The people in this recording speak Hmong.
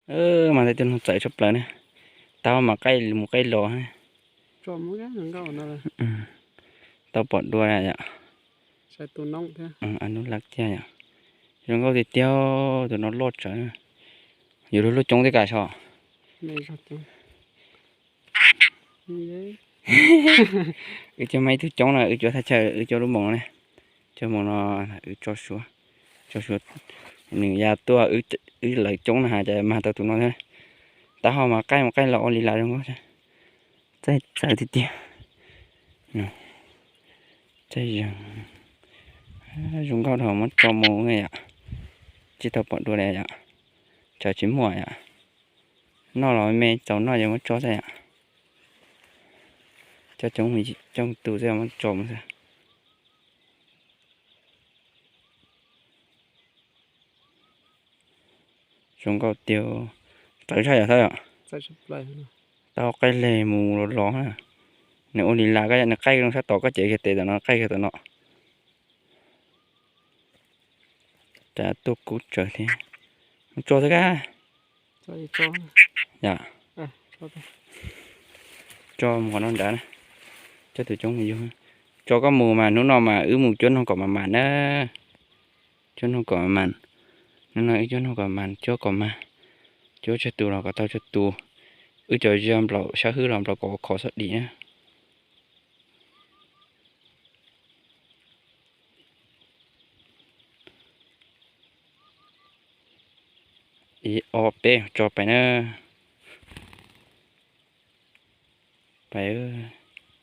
Mas tej tug noog txawv tshaj plaws ne. Tau mas qaij mus qaij los. Tau pom dua yom. Nub lab tiag yom. Zoo nkauj tiag tiag, tus no loj tsawv. Yuav luag luaj coob tej kav so. Wb cov mas ib tug coob no wb cov thaj chaw wb cov lub moos no ne. Cov moos no wb tso suav, tso suav. Nws ya tuaj wb lawv coob no has cas mag tau tus no thiab. Taub hau mas qaij mus qaij los ua li las zoo nkauj. Txaij txawv tiag tiag. Txaij zeeg. Zoo nkauj dhau muab tso mus yom. Tsis tau pom dua li yom. Tsawv tsis muaj yom. Noj los me txaus noj ces muab tso xwb yom. Coj coob, coj tus xwb muab tso mus xwb. Zoo nkauj tiag. Txawv tshaj yom Thawj yom. Tau qaij leg mus los los. Nws ua li las koj, nws qaij zoo sab tod koj cev kiag tes tom no, qaij kiag tom no. Cas tuaj kub tsawv thiab. Mus tso xwb kab. Yom. Tso mus qhov no nrad na. Coj tus coob mus yug. Tso koj mus mas hnub no mas wb mus cuab noog kom mas mas na. Cuab noog kom mas mas. Hnub no wb cuab noog kom mas, cuab kom mas. Cuab tsawg tus los kom tau tsawg tus. Wb cov zog nplaum sab hwb los nplaum kom khov xab dim na. Ib ob peb tso pais na. Pais.